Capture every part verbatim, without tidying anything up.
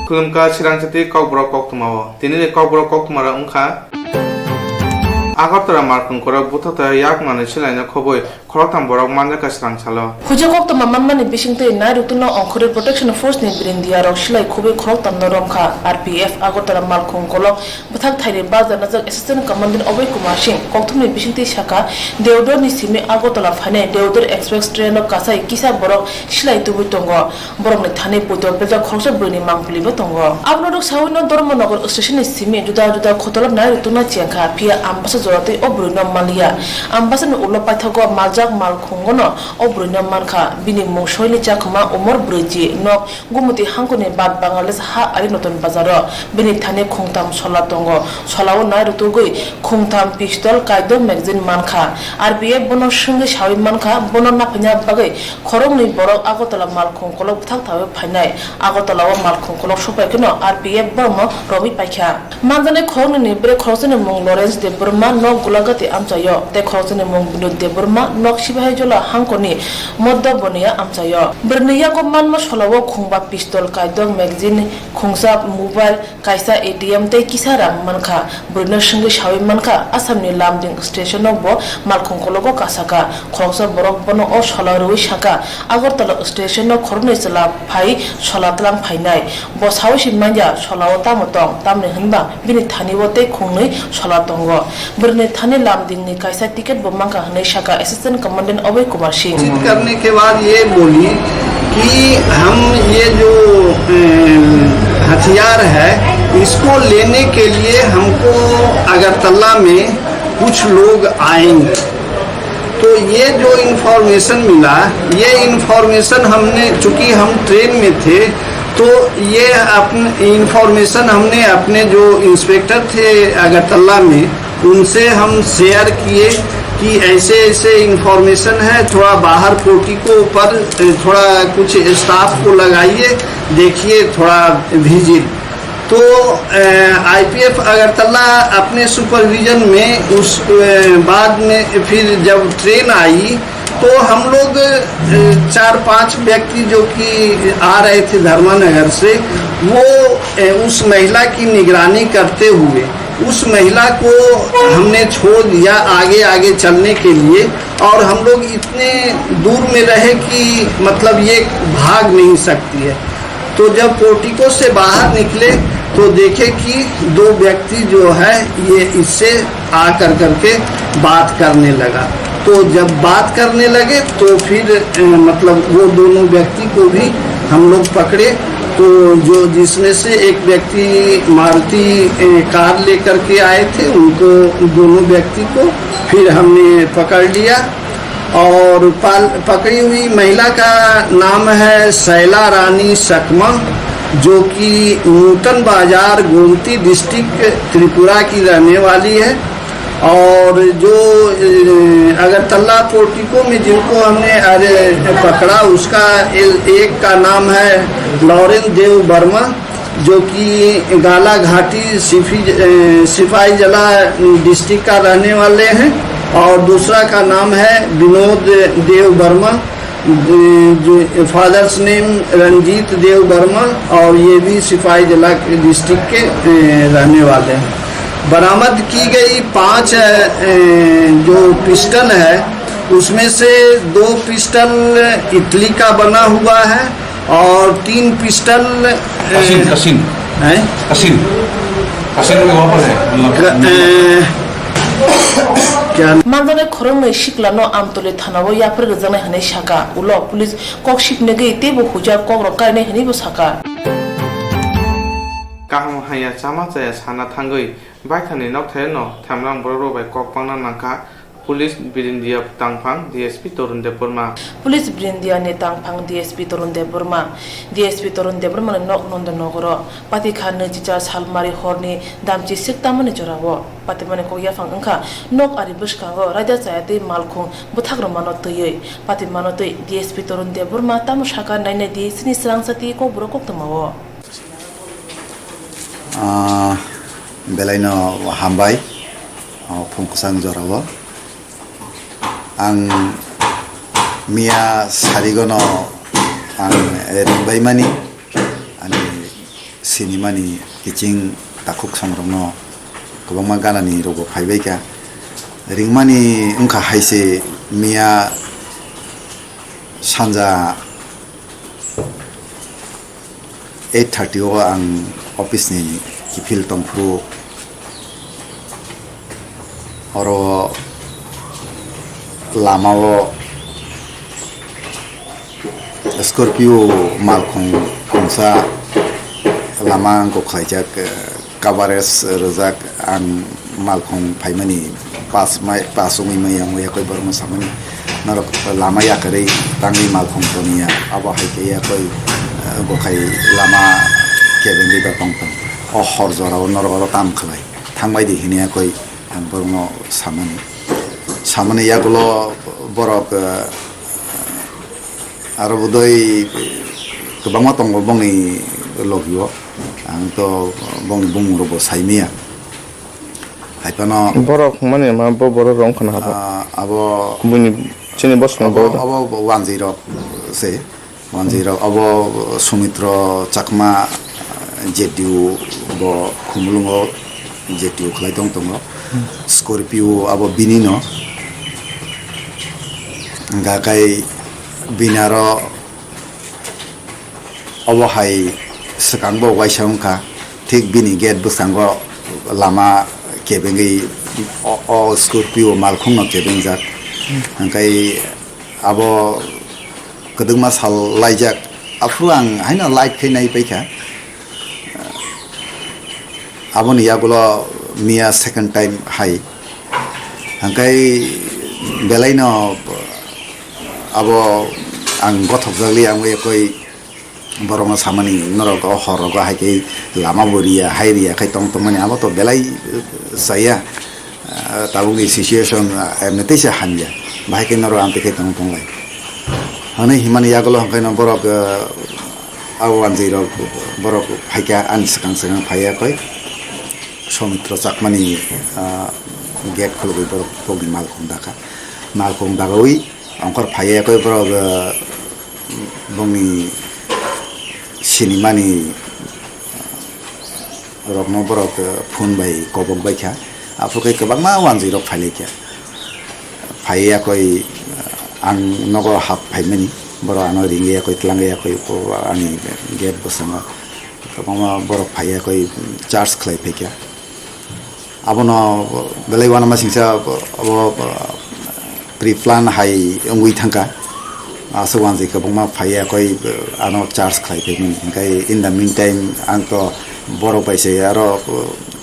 Khulumkha Sirangsati Kokborok koktwmao. Tinini Kokborok koktwmarok wngkha: Agartala Malkhung kolok bwthakta yak manwi silaino khobwi khoroktham borok manjakha swrang salo. Huja koktwma manmani bisingtwi nairuktwno ongkhorwi Protection Force ni birindiyarok silai khobwi khoroktham no romkha. R P F Agartala Malkhung kolok bwthak thaini barja najak Assistant Commandant Obey Kumar Singh koktwmani bisingtwi sakha, Deodar ni simi Agartala phainai Deodar Express train o kasai kisa borok silai tubui tongo. Borokni thani puito pejak khoroksa bwrwini mangpili bo tongo. Abono rwksawino Dharmanagar station ni simi juda juda khotolo nairuktwna chengkha, phiya Ambasa jora twi o bwrwino manliya. Ambasa ni ulo paithago maljak Malkhungo no o bwrwino mankha. Bini mung soini chakhuma umor brwi ji, nok Gumoti hangkoni bad Bangladesh ha ari Notun Bazaro. Bini thani khungtham sola tongo. Solao nairuktugwi khungtham pistol, kaidok magazine mankha. R P F bono swngwi sawi mankha, bono naphaina bagwi khoroknwi borok Agartala Malkhung kolok bwthak thawi phainai. Agartala o Malkhung kolok sopaikheno R P F borokno romwi paikha. Manjaknai khoroknwini bwrwi khoroksani mung Lawrence Debbarma, nok Gulagati amchaio, tei khoroksani mung Binod Debbarma, nok Sipahijola hangkoni Moddo Boniya amchaio. Bwrwini yago manma solao khungba pistol, kaidok magazine, khungsa mobile, kaisa A T M tei kisa rang mankha. Bwrwino swngwi sawi mankha, Assamni Lumding stationo bo Malkhung kologo kasakha. Khoroksa borok bono o sola rwui sakha, Agartala stationo khoroknwi chwla phai sola tlang phainai. Bo sawi si manya solao tamo tong, tamni hwnba bini thani o tei khungnwi sola tongo. Bwrwini thani Lumdingni kaisa ticket bo mankha hwnwi sakha Assistant Commandant Obey Kumar Singh. बातचीत करने के बाद ये बोली कि हम ये जो, अ, हथियार है, इसको लेने के लिए हमको अगरतला में कुछ लोग आएंगे। तो ये जो इन्फॉर्मेशन मिला, ये इन्फॉर्मेशन हमने, चूंकि हम ट्रेन में थे, तो ये अपन, इन्फॉर्मेशन हमने अपने जो इंस्पेक्टर थे अगरतला में, उनसे हम शेयर किए कि ऐसे ऐसे इन्फॉर्मेशन है, थोड़ा बाहर पोर्टिको पर थोड़ा कुछ स्टाफ को लगाइए, देखिए थोड़ा विजिट। तो, अ, आईपीएफ अगरतला अपने सुपरविजन में उस, अ, बाद में फिर जब ट्रेन आई, तो हम लोग, अ, चार पांच व्यक्ति जो कि आ रहे थे धर्मानगर से, वो, अ, उस महिला की निगरानी करते हुए उस महिला को हमने छोड़ दिया आगे आगे चलने के लिए। और हम लोग इतने दूर में रहे कि मतलब ये भाग नहीं सकती है। तो जब पोर्टिको से बाहर निकले तो देखे कि दो व्यक्ति जो है ये इससे आ कर करके बात करने लगा। तो जब बात करने लगे तो फिर, अ, मतलब वो दोनों व्यक्ति को भी हम लोग पकड़े। तो जो, जिसमें से एक व्यक्ति मारुति, अ, कार लेकर के आए थे, उनको, दोनों व्यक्ति को फिर हमने पकड़ लिया। और पाल-, पकड़ी हुई महिला का नाम है शैला रानी सकमा, जो कि नूतन बाजार, गोमती डिस्ट्रिक्ट, त्रिपुरा की रहने वाली है। और जो, अ, अगरतला पोर्टिको में जिनको हमने, अरे, पकड़ा, उसका ए-, एक का नाम है लॉरेंस देव वर्मा, जो कि गाला घाटी सिफी-, अ, सिपाही जला डिस्ट्रिक्ट का रहने वाले हैं, और दूसरा का नाम है विनोद देव वर्मा, अ, जो फादर्स नेम रंजीत देव वर्मा, और ये भी सिपाही जला डिस्ट्रिक्ट के, अ, रहने वाले हैं। बरामद की गई पांच, अ, जो पिस्टल है, उसमें से दो पिस्टल इटली का बना हुआ है और तीन पिस्टल, अ, कसिन, कसिन। हैं? कसिन। कसिन में वहाँ पर है, मतलब, क-, अ, क्या? Manjaknai khoroknwi siklano Amtoli thanao yapri rwjaknai hwnwi sakha. Ulo police kok sipnigwi teibo huijak kokrok kainai hwnwibo sakha. Kaham haiya chama chaya sana thangwi baithani nokthai no themrang borok rok bai kok pangna nangkha. Police Birindia tangphang D S P Torun Debbarma. Police Birindia ni tangphang D S P Torun Debbarma. D S P Torun Debbarma ni nok Nondonogoro. Patikha nwichichar salmari horni damchi sik tamani jorao. Patimani kok yaphang wngkha nok ari bwskango raida chaya tei malkhung bwthak rwmano twiwi. Patimano twi D S P Torun Debbarma tamo sakha nainai di chini swrangsa twi kokborok koktwmao. Ah, belaino hambai, ah, phung kwchang jorao. Ang miya sarigono ang ringbaimani, ani Sinimani kiching takhuk songrokno kwbangma ganani rokbo phaibaikha. Ringmani wngkha haise miya sanja eight thirty o ang office ni kiphil tongphuru oro lama o Scorpio malkhung khungsa lama wngkha khlaijak, eh, coverage rwjak, ang malkhung phaimani pass mai, pass wngwi maya wngwi yakwi borokno samani norok lama yakarwi tangwi malkhung toniya, abo hai khe yakwi, eh, gokhai lama kebengwi ba tongthung. O hor jorao norok oro kam khlai thangbai di hini yakwi ang borokno samani. Samani yagulo borok, eh, aro bodoi kwbangma tongo bongni logio. Ang to bongni bumung rokbo saimaya. Haiphano borok mani ma bo borok rong khna habo. Ah, abo Buini chini bosong abo, bo. Abo wanjwi rok se. Wanjwi rok abo Sumitro Chakma, J D U bo Khumulungo J D U khlai tong tongo. Scorpio abo bini no. Hingkha kai bini aro obo hai swkang bo waisa wngkha, thik bini gate bwskango lama kebengwi o, o Scorpio malkhungno kebengjak. Hingkhai abo kwdwkma sal laijak, aphuru ang haino light khe nai paikha. Aboni yagulo miya second time hai. Hingkhai belaino abo ang gothokjakli ang bai koi borokno samani norok o hor rogo hai khe lama bo riya hai riya khai tong tongmani abo to belai chaya. Ah, tabukni situation, ah, emnitei se hamya. Bahai khe norok amtwi khe tong tonglai. Hwnwi himani yagulo hwnkhe no borok, ah, abo wanjwi rok borok phaikha ani swkang swkang phaiya koi. Somitro Chakmani, ah, gate khulugwi borok bokni malkhung dakha. Malkhung dagawi ongkhor phaiya koi borok, ah, bokni sinimani rokno borok, eh, phone bai kobok baikha. Aphuru khe kwbangma wanjwi rok phailaikha. Phaiya koi, eh, ang nogo hap phaimani. Borok ano ringya koi, tlangya koi, o ani gate bwskango. Kwbangma borok phaiya koi, charge khlai phaikha. Abono belai uanama singsa abo, abo, pre-plan hai wngwi thangkha. Aswk wanjwi kwbangma phaiya koi, ano charge khlai phaimani. Hingkhai in the meantime ang to borok bai se aro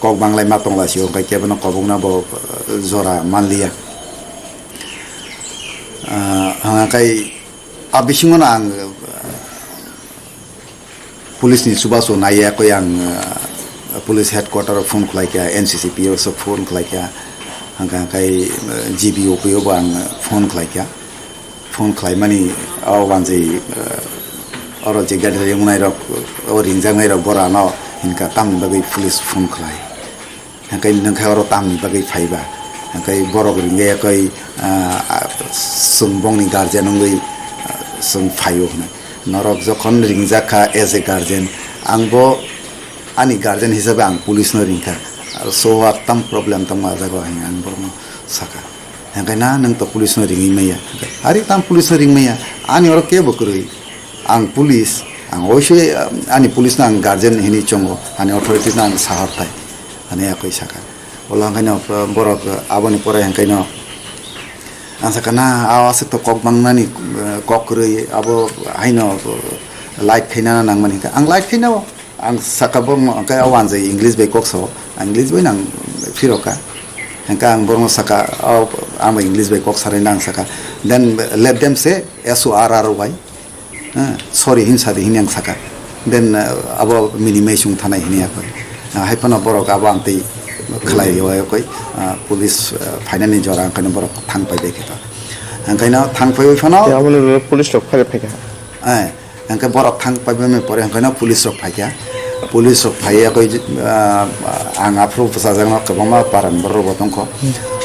kok banglai ma tongla sio, hingkhai kebono kobokna bo jora manliya. Ah, hwnkhai a bisingono ang, Police ni chubachu naiya koi ang, ah, police headquarter o phone khlaikha, N C C P o se phone khlaikha, hingkha hingkhai, ah, G B O P o bo ang phone khlaikha. Phone khlaimani o wanjwi, ah, oro je gari ringnai rok, o ringjaknai rok borano hinkha tamni bagwi police phone khlai. Hingkhai nwngkhe oro tamni bagwi phaiba? Hingkhai borok ringya koi, ah, ah, chwng bongni guardian wngwi, ah, chwng phaio hwnwi. Norok jokhon ringjak kha as a guardian, ang bo ani guardian hisabe ang police no ringkha. Aro so what tam problem tongma jago hinwi ang borokno sakha. Hingkhai na nwng to police no ringwi maya. Ari tam police no ring maya. Ani oro kebo kwrwi. Ang police, ang oisoi, ah, ani police no ang guardian hinwi chongo, ani authority no ang sahar thai, ani yakoi saka. Ulo hingkhaino borok aboni pore hingkhaino ang saka na, a aswk to kok bangnani, eh, kok kwrwi, abo haino light khaina nangmani hingkha. Ang light khaina o, ang saka bo hingkhe o wanjwi English bai kok sao, ang English bai nang phiroka. Hingkhe ang borokno saka, o, ang bai English bai kok sarai nang saka. Then let them say S O R R Y. Ha, sorry hin sadi hin yang saka. Then, uh, abo minimai sung thanai hini yakoi. Uh, hai phano borok abo ang tei khlai riyo yakoi. Uh, police, uh, phainani jora ang khaino borok thang pai bai khe to. Ang khaino thang pai bai phano. Te abo ni police rok phai phai kha. Eh, ang khe borok thang pai bai pore ang khaino police rok phai kha. Police rok phai yakoi, uh, ang aphuru bwsajak no kwbangma paran borok bo tongkho.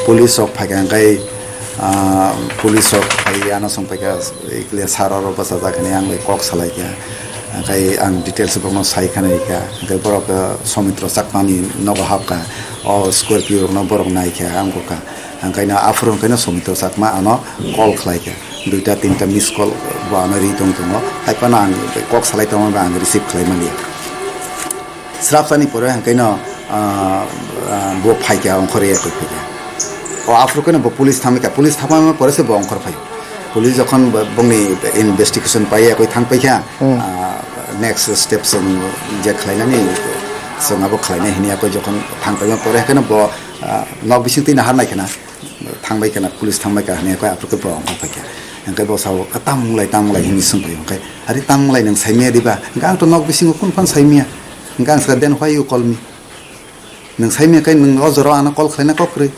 Police rok phai kha ang khai, uh, police rok phai ano song pai kha. Ikle sar oro bwsajak hinwi ang bai kok salai kha. Hingke ang details borokno sai khana rikha, hingke borok, eh, Somitro Chakmani nogo hapkha, o Scorpio rokno borok naikha, ang bukha. Hingke no aphuru hingke no Somitro Chakma ano call khlaikha, duita tinta miss call bo ano ri tong tongo, hai phano ang kok salai tongma ang receive khlai manya. Srapsani pore hingke no, ah, ah, bo phaikha, ongkhor ya koi phaikha. O aphuru khe no bo police thamikha, police thamma pore se bo ongkhor phaio. Police jokhon bo-, bongni investigation paiya koi thang paikha, ah, next step chwng je khlainani, chwng abo khlainai hini ya koi jokhon thang paima pore hingke no bo, ah, nok bising twi nahar nai khana. Thangbai kana, police thangbai ka hwnwi khe aphuru khe bo ongkhor phaikha. Hingke bo sao, "A, tamo wng lai, tamo wng lai?" hwnwi swngbai. Hingke, "Ari tamo wng lai, nwng saimaya diba?" Hingke, "Ang to nok bisingo kunu phano saimaya." Hingke ang sakha, "Then why you call me? Nwng saimaya khe nwng o jorao ano call khlaina kok kwrwi.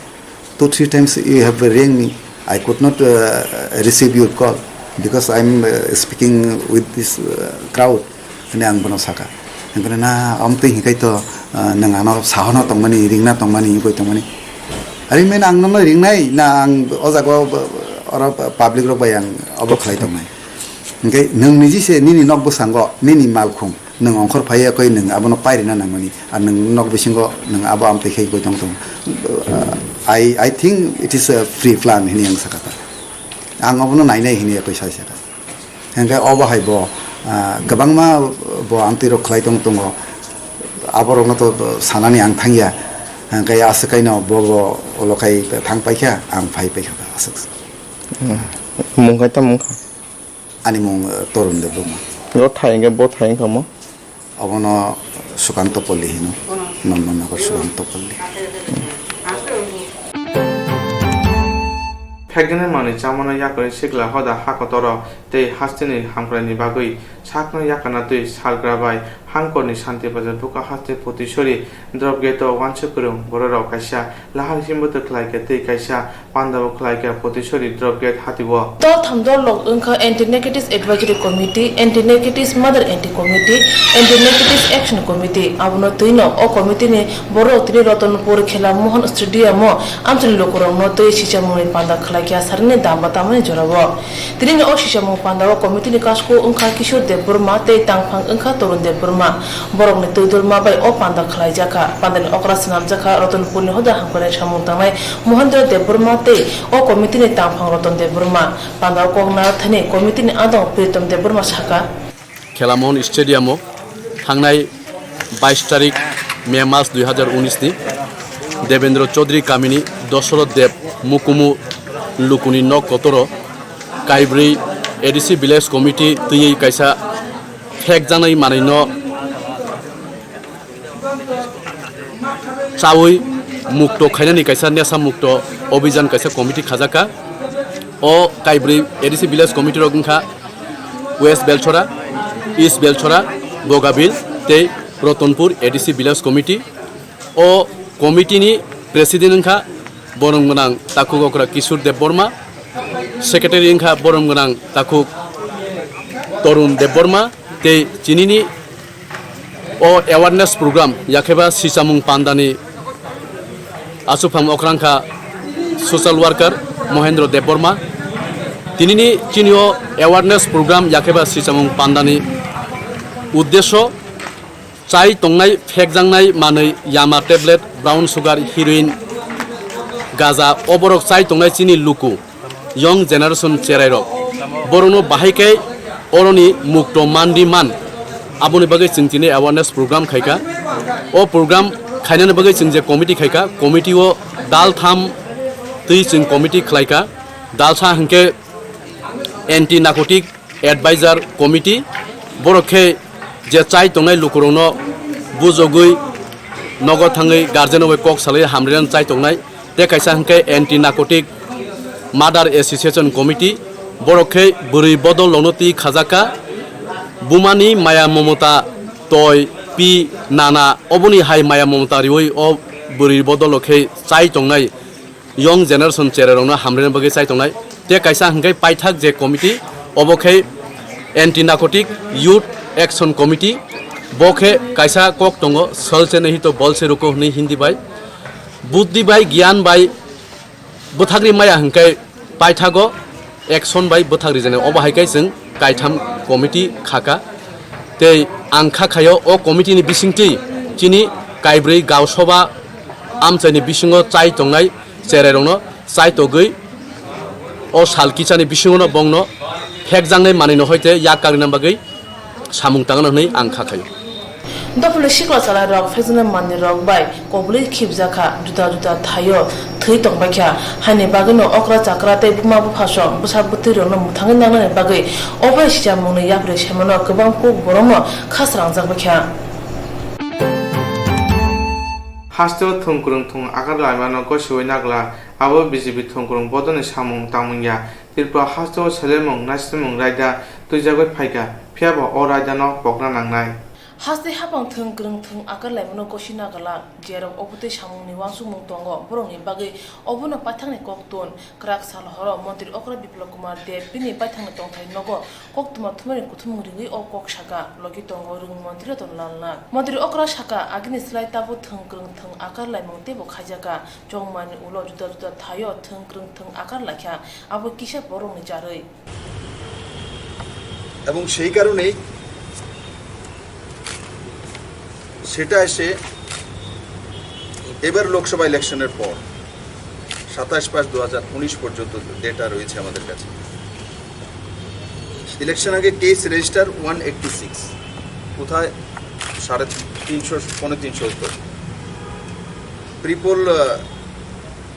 Two, three times you have rang me. I could not, uh, receive your call because I'm, uh, speaking with this, uh, crowd." Hwnwi ang bono sakha. Hingke na, "Amtwi hingkai to, ah, nwng ano sahono tongmani, ringna tongmani, wngkoi tongmani." Ari men ang nono ringnai, na ang o jaga o, oro public rok bai ang obo khlai tongnai. Hingke nwng niji se nini nok bwskango, nini malkhung, nwng ongkhor phaiya koi nwng abono pairina nangmani, ar nwng nok bisingo nwng abo amtwi khai koi tong tong. Ah, I, I think it is a free plan hwnwi ang sakha ta. Ang obono nainai hwnwi koi sai sakha. Hingke obo hai bo, ah, kwbangma bo amtwi rok khlai tong tongo, aborokno to sanani ang thangya. Hingke aswk kaino bo bo ulo khai thang paikha, ang phai paikha aswk. Hmm. Mung khai tamo wngkha? Ani mung, eh, Torun Debbarma. Bo thai hingke bo thai wngkha mo? Obono Sukanto Pally hino, Nandanagar Sukanto Pally. Phekjani manwi chamano yakarwi sikla hoda hakotoro tei hasteni hamkraini bagwi sakno yakarna twi salgra bai Hangkorni Santi Bazar Buka haste Potisori drop gate o uansa kwrwng bororok kaisa lahar himbuto khlaikha tei kaisa pandao khlaikha Potisori drop gate hatio. Toltham dol lok wngkha Anti Narcotics Advisory Committee, Anti Narcotics Mother Anti Committee, Anti Narcotics Action Committee. Abono twino o committee ni borok tini Ratanpur Khela Mohan Stadium o amchwlwi lukurokno twi sichakmungni panda khlaikha sarini damba tamani jorao. Tini o sichakmung pandao committee ni kasku wngkha Kishore Debbarma tei tangphang wngkha Torun Debbarma. Borokni twidulma bai o panda khlaijakha. Pandani okra swnamjakha Ratanpurni hoda hamkrai samung tangnai Mohendra Debbarma tei o committee ni tangphang Ratan Debbarma. Pandao kok narwkthani committee ni adong Pritom Debbarma sakha. Khela Mohan Stadium o thangnai bais tarik May mas dui hazar unis ni Devendra Chaudhary kamini Dosoroth Deb Mukumu lukuni nok kotoro kaibrwi A D C Village Committee twiwi kaisa phekjaknai manwino chawi mukto khainani kaisa nesa mukto obhijan kaisa committee khajakha. O kaibrwi A D C Village Committee rok wngkha West Belchora, East Belchora, Bogabil tei Ratanpur A D C Village Committee. O committee ni president wngkha borom gwnang takhuk okra Kishore Debbarma, secretary wngkha borom gwnang takhuk Torun Debbarma tei chinini o awareness program yakheba sichamung pandani achuphang okrangkha social worker Mohendra Debbarma. Tinini chini o awareness program yakheba sichamung pandani uddesho chai tongnai phekjaknai manwi yama tablet, brown sugar, heroin, gaja, oborok chai tongnai chini luku. Young generation cherairok borokno bahai khe oroni mukto mandi man. Aboni bagwi chwng tini awareness program khaikha. O program khainani bagwi chwng je committee khaikha, committee o dal tham twi chwng committee khlaikha. Dalsa hinkhe anti narcotic advisor committee, borok khe je chai tongnai lukurokno bujogwi nogo thangwi guardian rok bai kok salai hamrina chai tongnai, tei kaisa hinkhe anti narcotic mother association committee, borok khe bwrwi bodol rokno twi khajakha, bumani maya momota, toi, pi, nana, oboni hai maya momota riwi o bwrwi bodol rok khe chai tongnai. Young generation cherairokno hamrina bagwi chai tongnai. Tei kaisa hinkhe paithak je committee, obo khe Anti Narcotic Youth Action Committee, bo khe kaisa kok tongo, "Sal se nahi to bal se ruko" hwnwi Hindi bai. Buddhi bai, giyan bai bwthakri maya hinkhe paithago action bai bwthakri jene. Obo hai khe chwng kaitham committee khaka. Tei ang kha khaio o committee ni bisingtwi chini kaibrwi gaosoba amchaini bisingo chai tongnai cherairokno chai togwi o sal kichani bisingono bongno phekjaknai manwino hoite yak kagrina bagwi samung tangna hwnwi ang kha khaio. Dophali sikla chalairok phekjaknai manwirok bai kobului khibjakha, juda juda thaio thwi tongbaikha, haini bagwino okra chakra tei buma buphasong bwsa bwtwirokno mwthangwi nangnani bagwi obai sijamungni yapri semano kwbang kuk borokno khasrangjak baikha. Hasteo thwngkwrwng thwng akar laimano gosiwi nagla, abo B J P thwngkwrwng bodolni samung tangmung ya. Tripura hasteo selemung naisemung raida twijagwi phaikha, phiyaba o raidano pokna nangnai. Haste hapang thwng kwrwng thwng akar laimano gosi nagala, jerok obotwi samungni uansukmung tongo, borokni bagwi obono paithakni kok tun. Kwrak sal horo Montri okra Biplab Kumar Deb bini baithangni tongthai nogo koktwma thumnairok kuthumung riwi o kok saka, logi tongo rwng Montri Ratan Lal Nath. Montri okra saka, agini slai tabuk thwng kwrwng thwng akar laimung teibo khaijakha, chongmani ulo juda juda thaio thwng kwrwng thwng akar laikha, abo kisa borokni charwi. এবং সেই কারণেই সেটা এসে এবার লোকসভা ইলেকশনের পর সাতাশ পাঁচ দু হাজার উনিশ পর্যন্ত ডেটা রয়েছে আমাদের কাছে। ইলেকশন আগে case register one eighty six, কোথায় সাড়ে তিনশো, পৌনে তিনশো হতো। প্রিপোল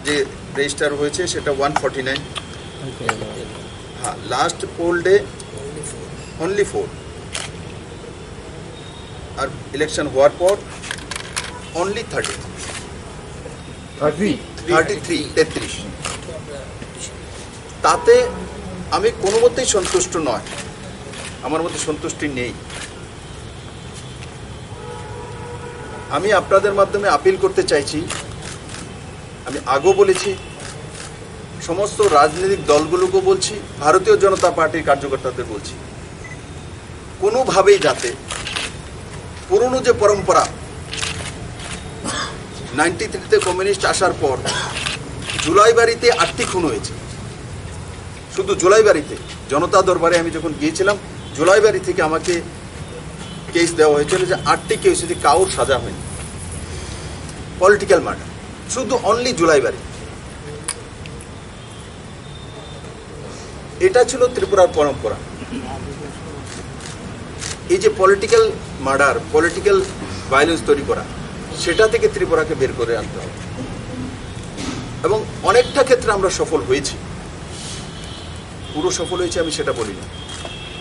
যে রেজিস্টার হয়েছে সেটা ওয়ান ফর্টি নাইন। হ্যাঁ, last poll day only four. আর ইলেকশন হওয়ার পর only thirty. Thirty? Thirty three, তেত্রিশ। তাতে আমি কোনো মতেই সন্তুষ্ট নয়, আমার মধ্যে সন্তুষ্টি নেই। আমি আপনাদের মাধ্যমে আপিল করতে চাইছি, আমি আগেও বলেছি, সমস্ত রাজনৈতিক দলগুলোকে বলছি, ভারতীয় জনতা পার্টির কার্যকর্তাদের বলছি, কোনোভাবেই যাতে পুরনো যে পরম্পরা, নাইনটি থ্রিতে কমিউনিস্ট আসার পর জুলাইবাড়িতে আটটি খুন হয়েছে, শুধু জুলাইবাড়িতে। জনতা দরবারে আমি যখন গিয়েছিলাম, জুলাইবাড়ি থেকে আমাকে কেস দেওয়া হয়েছিল যে আটটি কেসে কারোর সাজা হয়নি, পলিটিক্যাল মার্ডার, শুধু অনলি জুলাইবাড়ি। এটা ছিল ত্রিপুরার পরম্পরা। এই যে পলিটিক্যাল মার্ডার, পলিটিক্যাল ভায়োলেন্স তৈরি করা, সেটা থেকে ত্রিপুরাকে বের করে আনতে হবে। এবং অনেকটা ক্ষেত্রে আমরা সফল হয়েছি, পুরো সফল হয়েছি আমি সেটা বলি না।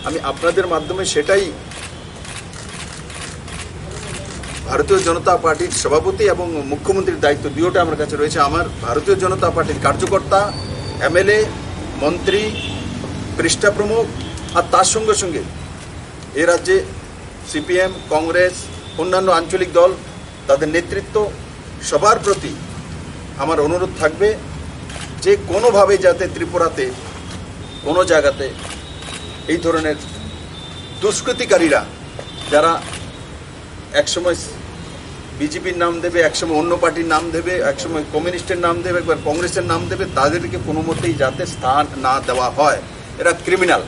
আমি আপনাদের মাধ্যমে সেটাই ভারতীয় জনতা পার্টির সভাপতি এবং মুখ্যমন্ত্রীর দায়িত্ব দুইটা আমার কাছে রয়েছে। আমার ভারতীয় জনতা পার্টির কার্যকর্তা, এমএলএ, মন্ত্রী, পৃষ্ঠা প্রমুখ, আর তার সঙ্গে সঙ্গে এ রাজ্যে সিপিএম, কংগ্রেস, অন্যান্য আঞ্চলিক দল, তাদের নেতৃত্ব, সবার প্রতি আমার অনুরোধ থাকবে যে কোনোভাবে যাতে ত্রিপুরাতে কোনো জায়গাতে এই ধরনের দুষ্কৃতিকারীরা, যারা একসময় বিজেপির নাম দেবে, একসময় অন্য পার্টির নাম দেবে, একসময় কমিউনিস্টের নাম দেবে, একবার কংগ্রেসের নাম দেবে, তাদেরকে কোনো মতেই যাতে স্থান না দেওয়া হয়। এরা ক্রিমিনাল।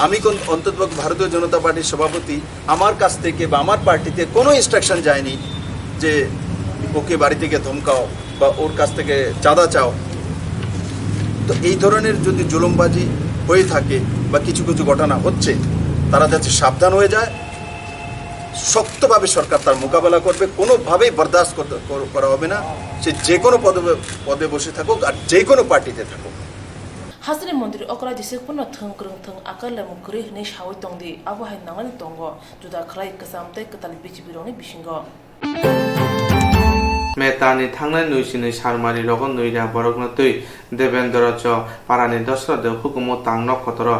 আমি কোন, অন্তত ভারতীয় জনতা পার্টির সভাপতি, আমার কাছ থেকে বা আমার পার্টিতে কোনো ইনস্ট্রাকশন যায়নি যে ওকে বাড়ি থেকে ধমকাও বা ওর কাছ থেকে চাঁদা চাও। তো এই ধরনের যদি জুলুমবাজি হয়ে থাকে বা কিছু কিছু ঘটনা হচ্ছে, তারা যাতে সাবধান হয়ে যায়। শক্তভাবে সরকার তার মোকাবেলা করবে, কোনোভাবেই বরদাস্ত করতে, কর-, করা হবে না। সে যে কোনো পদে, পদে বসে থাকুক আর যে কোনো পার্টিতে থাকুক। Hasteni montri okra jisik phano thwng kwrwng thwng akar laimung kwrwi hwnwi sawi tongdi, abo hai nangani tongo, juda khlai kwcham tei kwtal B J P rokni bisingo. Metani thangnai nui sini sarmari rogo nui ra borokno twi Devendra cho parani Dosra de hukumu tang nok kotoro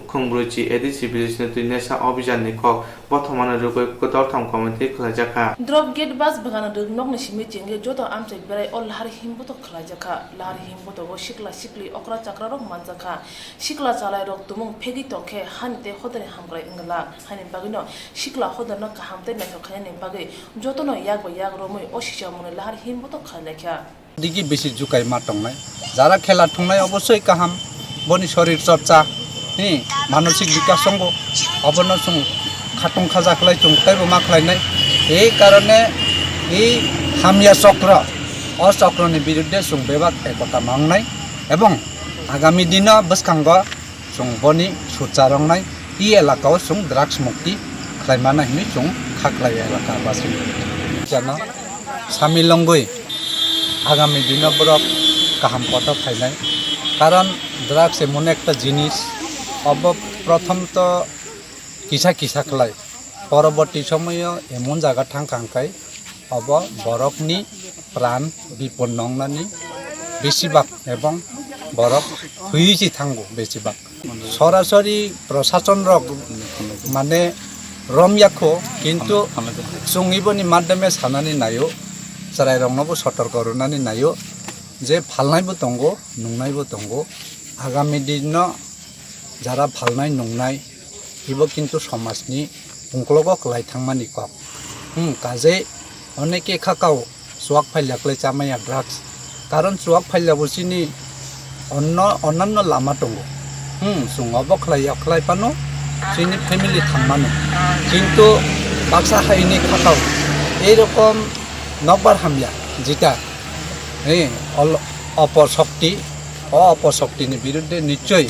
khungbrwi chi A D C village ni twi nesa obhijan ni kok bothomano rwgwi kwdortham committee khwlaijakha. Drop gate bus bwkano rwk nokni simi chengwi joto amchai berai o lahar himbotok khwlaijakha. Lahar himbotogo sikla sikli okra chakrarok manjakha. Sikla chalairok tumung phegwi tongkhe hani tei hodani hamkrai wngla. Hani bagwino sikla hodano kaham tei naithok khainani bagwi jotono yak bai yak romwi o sichomungni lahar himbotok khailaikha. Digi bisi jukai ma tongnai. Jara khela thungnai obosoi kaham. Boni sorir chorcha, hi, manosik bikas tongo. Obono chwng khatung khaja khlai chwng teibo ma khlainai. Ei karone ei hamya chokro, o chokroni birudde chwng bebak ekota mangnai ebong agami dino bwskango chwng boni sucha rongnai, e elakao chwng drugs mukti khlaimana hinwi chwng kha khlai elaka basi. Jana samil wngwi agami dino borok kaham poto phainai. Karon drugs emon ekta jinis, obo prothom to kisa kisa khlai, poroborti somoyo emon jaga thangkha hwnkhe obo borokni pran bipod nongnani besibak ebong borok thwiwi se thango besibak. Sorasori prosasonrok mane romyakho, kintu chwngwi boni madhyome sanani naio, chwrairoknobo sotorko rwnani naio je phalnaibo tongo, nungnaibo tongo. Agami dino jara phalnai nungnai, ibo kintu somajni ungklogo kwlai thangmani kok. Hmm, kajei oneke khakao chuak phailya kwlai chamaya drugs. Karon chuak phailya bo chini onno, onnanno lama tongo. Hmm, chwng obo khlai ya khlai phano chini family thangmano. Kintu baksa haini khakao eirokom nokbar hamya jita, eh, ol-, oposokti, o oposoktini birudde nichoi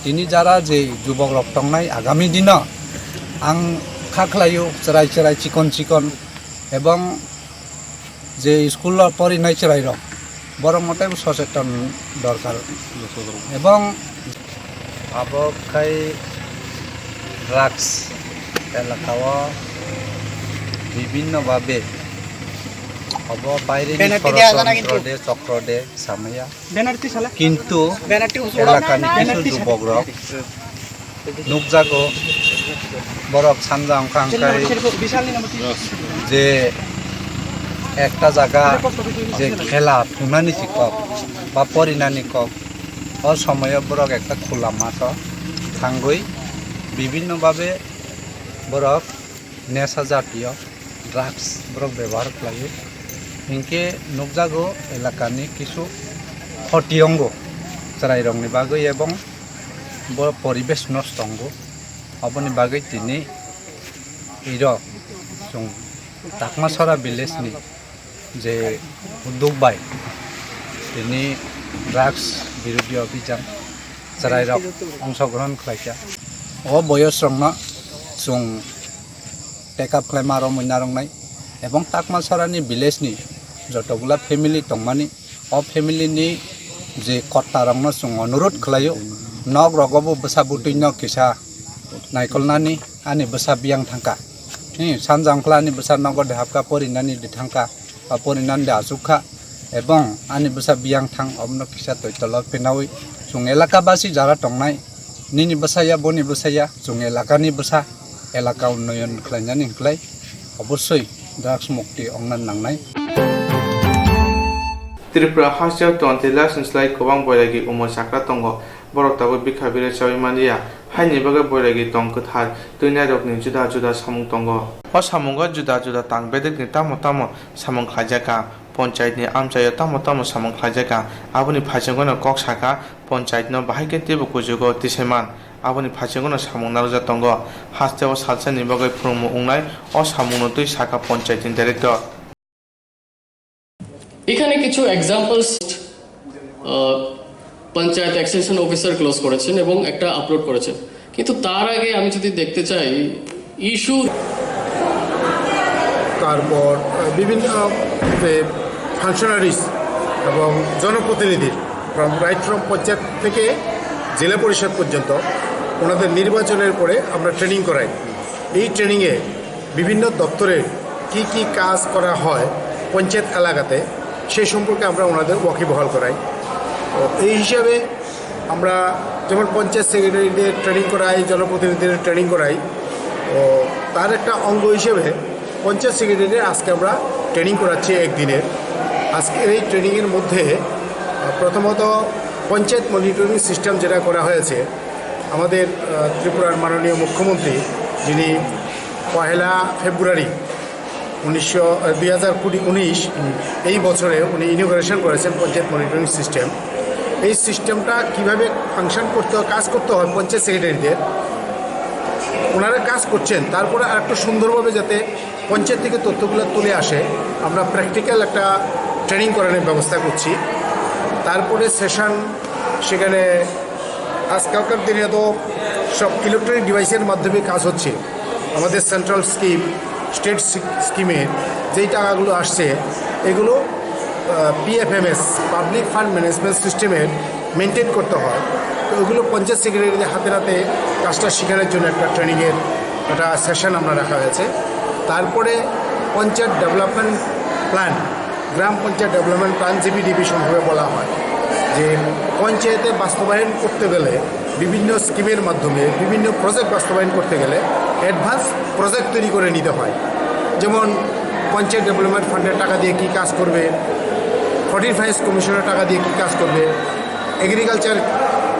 tini jara je jubokrok tongnai agami dino ang kha khlaio chwrai chwrai chikon chikon ebong je school o porinai chwrairok borok mote soseton dorkar ebong abo khai drugs elakao bibhinno bhabe obo baireni Penalty deya jana sorosotro kintu. De chokro de samaya. Penalty sala. Kintu Penalty usu elakani usu kisu usu. Jubokrok nukjago, borok sanja wngkha hwnkhe je ekta jaga je khela thungnani si kok ba porinani kok, o somoyo borok ekta khula matho thangwi bibhinno bhabe borok nesa jatiyo drugs borok bebohar khlaio. Hinkhe nukjago elakani kisu khoti wngo chwrairokni bagwi ebong bo poribesh nosto wngo. Aboni bagwi tini iro chwng Takmasora village ni je uddog bai tini drugs birodhi abhijan chwrairok ongshogrohon khlaikha. O boyosrokno chwng take up khlaima romwi narwknai ebong Takmasorani village ni jotogula family tongmani, o family ni je kottarokno chwng onurot khlaio, nok rogobo bwsa bwtwino kisa naikolnani ani bwsa biyang thangkha. Ni sanja wngkha ani bwsa nogo de hapkha, porinani de thangkha. Ba porinani de achukha, ebong ani bwsa biyang thang obono kisa toitolo phinawi chwng elaka basi jara tongnai, nini bwsa ya, boni bwsa ya, chwng elakani bwsa, elaka unnoyon khlainani hwnkhlai obosoi drugs mukti ongna nangnai. Tripura haste twenty lakhs ni slai kwbang boiragi umor chakra tongo. Borok tabuk bikha bire chawi manliya, haini bagwi boiragi tong kwthar twinairokni juda juda samung tongo. O samungo juda juda tang bedekni tamo tamo samung khlaijakha, ponchayatni amchaio tamo tamo samung khlaijakha, aboni phaichangano kok sakha, ponchayatno bahai khe teibo kuchugo tisaiman, aboni phaichangano samung narwkjak tongo. Hasteo salsani bagwi phwrwngmung wngnai o samungno twi sakha ponchayatni director. এখানে কিছু এক্সাম্পলস panchayat extension officer close করেছেন এবং একটা আপলোড করেছেন, কিন্তু তার আগে আমি যদি দেখতে চাই ইস্যু তারপর আহ, বিভিন্ন আহ, যে ফাংশনারিজ এবং জনপ্রতিনিধির ফ্রম রাইট ফ্রম পঞ্চায়েত থেকে জেলা পরিষদ পর্যন্ত ওনাদের নির্বাচনের পরে আমরা ট্রেনিং করাই। এই ট্রেনিংয়ে বিভিন্ন দপ্তরের কি কি কাজ করা হয় পঞ্চায়েত এলাকাতে, সেই সম্পর্কে আমরা ওনাদের ওয়াকিবহাল করাই। তো এই হিসাবে আমরা যেমন পঞ্চায়েত সেক্রেটারিদের ট্রেনিং করাই, জনপ্রতিনিধিদের ট্রেনিং করাই, তো তার একটা অঙ্গ হিসেবে পঞ্চায়েত সেক্রেটারিদের আজকে আমরা ট্রেনিং করাচ্ছি একদিনের। আজকের এই ট্রেনিংয়ের মধ্যে আহ, প্রথমত পঞ্চায়েত মনিটরিং সিস্টেম যেটা করা হয়েছে, আমাদের আহ, ত্রিপুরার মাননীয় মুখ্যমন্ত্রী, যিনি পহেলা ফেব্রুয়ারি উনিশশো দুই হাজার কুড়ি উনিশ, এই বছরে উনি ইনোগ্রেশন করেছেন পঞ্চায়েত মনিটরিং সিস্টেম। এই সিস্টেমটা কিভাবে ফাংশন করতে হয়, কাজ করতে হয় পঞ্চায়েত সেক্রেটারিদের, ওনারা কাজ করছেন, তারপরে আরেকটু সুন্দরভাবে যাতে পঞ্চায়েত থেকে তথ্যগুলো তুলে আসে, আমরা প্র্যাকটিক্যাল একটা ট্রেনিং করানোর ব্যবস্থা করছি। তারপরে সেশন, সেখানে আজকালকার দিনে তো সব ইলেকট্রনিক ডিভাইসের মাধ্যমে কাজ হচ্ছে। আমাদের সেন্ট্রাল স্কিম, স্টেট স্কিমের যেই টাকাগুলো আসছে, এগুলো পিএফএমএস, পাবলিক ফান্ড ম্যানেজমেন্ট সিস্টেমের মেনটেন করতে হয়। তো ওগুলো পঞ্চায়েত সেক্রেটারিদের হাতে হাতে কাজটা শেখানোর জন্য একটা ট্রেনিংয়ের একটা সেশন আমরা রাখা হয়েছে। তারপরে পঞ্চায়েত ডেভেলপমেন্ট প্ল্যান, গ্রাম পঞ্চায়েত ডেভেলপমেন্ট প্ল্যান, জিপিডিপি সম্পর্কে বলা হয় যে পঞ্চায়েতে বাস্তবায়ন করতে গেলে, বিভিন্ন স্কিমের মাধ্যমে বিভিন্ন প্রজেক্ট বাস্তবায়ন করতে গেলে অ্যাডভান্স প্রজেক্ট তৈরি করে নিতে হয়। যেমন পঞ্চায়েত ডেভেলপমেন্ট ফান্ডের টাকা দিয়ে কী কাজ করবে, ফর্টিফাইস কমিশনের টাকা দিয়ে কী কাজ করবে, এগ্রিকালচার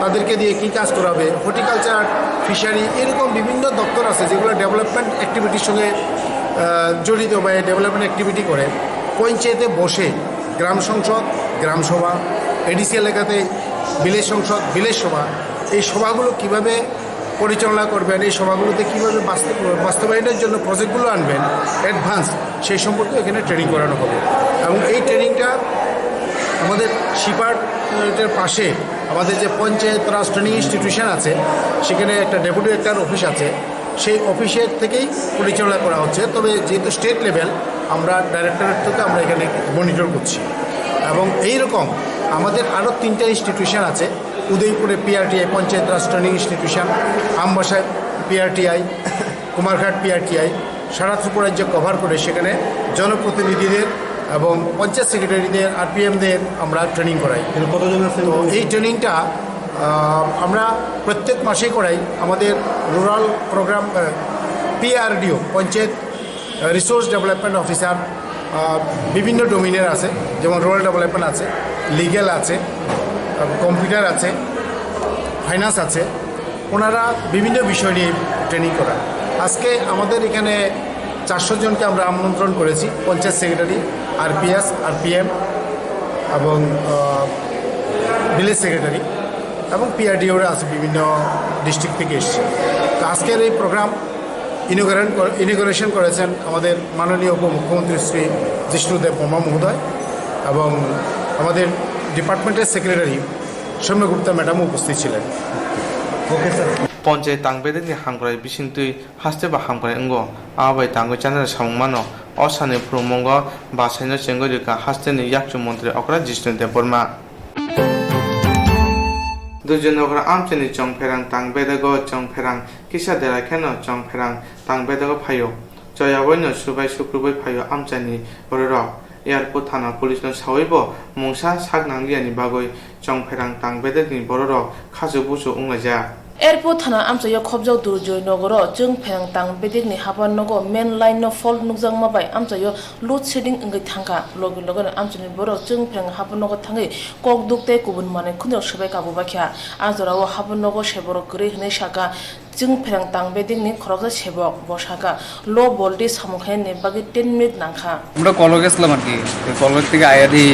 তাদেরকে দিয়ে কী কাজ করাবে, হর্টিকালচার, ফিশারি, এরকম বিভিন্ন দপ্তর আছে যেগুলো ডেভেলপমেন্ট অ্যাক্টিভিটির সঙ্গে আহ, জড়িত বা ডেভেলপমেন্ট অ্যাক্টিভিটি করে। পঞ্চায়েতে বসে গ্রাম সংসদ, গ্রাম সভা, এডিসি এলাকাতে ভিলেজ সংসদ, ভিলেজ সভা, এই সভাগুলো কিভাবে পরিচালনা করবেন, এই সভাগুলোতে কীভাবে বাস্তব বাস্তবায়নের জন্য প্রজেক্টগুলো আনবেন অ্যাডভান্স, সেই সম্পর্কে এখানে ট্রেনিং করানো হবে। এবং এই ট্রেনিংটা আমাদের শিপার্টের পাশে আমাদের যে পঞ্চায়েত রাজ ট্রেনিং ইনস্টিটিউশন আছে, সেখানে একটা ডেপুটি ডিরেক্টর অফিস আছে, সেই অফিসের থেকেই পরিচালনা করা হচ্ছে। তবে যেহেতু স্টেট লেভেল, আমরা ডাইরেক্টরেট থেকে আমরা এখানে মনিটর করছি। এবং এই রকম আমাদের আরও তিনটা ইনস্টিটিউশন আছে, উদয়পুরে পিআরটিআই, পঞ্চায়েত রাজ ট্রেনিং ইনস্টিটিউশন, আমবাসায় পিআরটিআই, কুমারঘাট পিআরটিআই, সারা ত্রিপুরা রাজ্য কভার করে সেখানে জনপ্রতিনিধিদের এবং পঞ্চায়েত সেক্রেটারিদের, আরপিএমদের আমরা ট্রেনিং করাই। এখানে কতজন আছে? তো এই ট্রেনিংটা আহ, আমরা প্রত্যেক মাসেই করাই। আমাদের রুরাল প্রোগ্রাম, পিআরডিও, পঞ্চায়েত রিসোর্স ডেভেলপমেন্ট অফিসার, বিভিন্ন ডোমেনের আছে, যেমন রুরাল ডেভেলপমেন্ট আছে, লিগ্যাল আছে, কম্পিউটার আছে, ফাইন্যান্স আছে। ওনারা বিভিন্ন বিষয় নিয়ে ট্রেনিং করান। আজকে আমাদের এখানে চারশো জনকে আমরা আমন্ত্রণ করেছি, পঞ্চায়েত সেক্রেটারি, আরপিএস, আরপিএম এবং ভিলেজ সেক্রেটারি এবং পিআরডিওরা আছে, বিভিন্ন ডিস্ট্রিক্ট থেকে এসছে। তো আজকের এই প্রোগ্রাম ইনোগ্রেশন ইনোগ্রেশন করেছেন আমাদের মাননীয় উপমুখ্যমন্ত্রী শ্রী জিষ্ণু দেববর্মা মহোদয় এবং আমাদের ডিপার্টমেন্টের সেক্রেটারি সৌম্য গুপ্তা ম্যাডামও উপস্থিত ছিলেন। Okay sir. Ponchai tang bedekni hamkrai bisingtwi haste bo hamkrai wngo, abo bai tangwi chanani samung mano. O sani phwrwngmungo basaino chengwi rwkha hasteni yakchu montri okra Jishnu Debbarma. Duijon okra amchaini chongpherang tang bedego chongpherang kisa dera kheno chongpherang tang bedego phaio. Choyaboino subai sukrubwi phaio amchaini bororok. Airport thana police no sawi bo mungsa sak nangliya ni bagwi chongpherang tang bedek ni bororok khachuk buchuk wnglaijak. Airport thana amchaio khobjak Durjoy nogoro chwngpherang tang bedek ni habar nogo main line no fault nukjakma bai amchaio load shedding wngwi thangkha. Logi logi no amchaini borok chwngpherang habar nogo thangwi kok duk tei kubun manwi khunjak swbai kabubakha. A jorao habar nogo se borok kwrwi hwnwi sakha. Chwngpherang tang bedekni khoroksa sebok, bo sakha, low voltage samung khainani bagwi ten minute nangkha. আমরা কল গেছিলাম আর কি। তো কল থেকে আয়া দি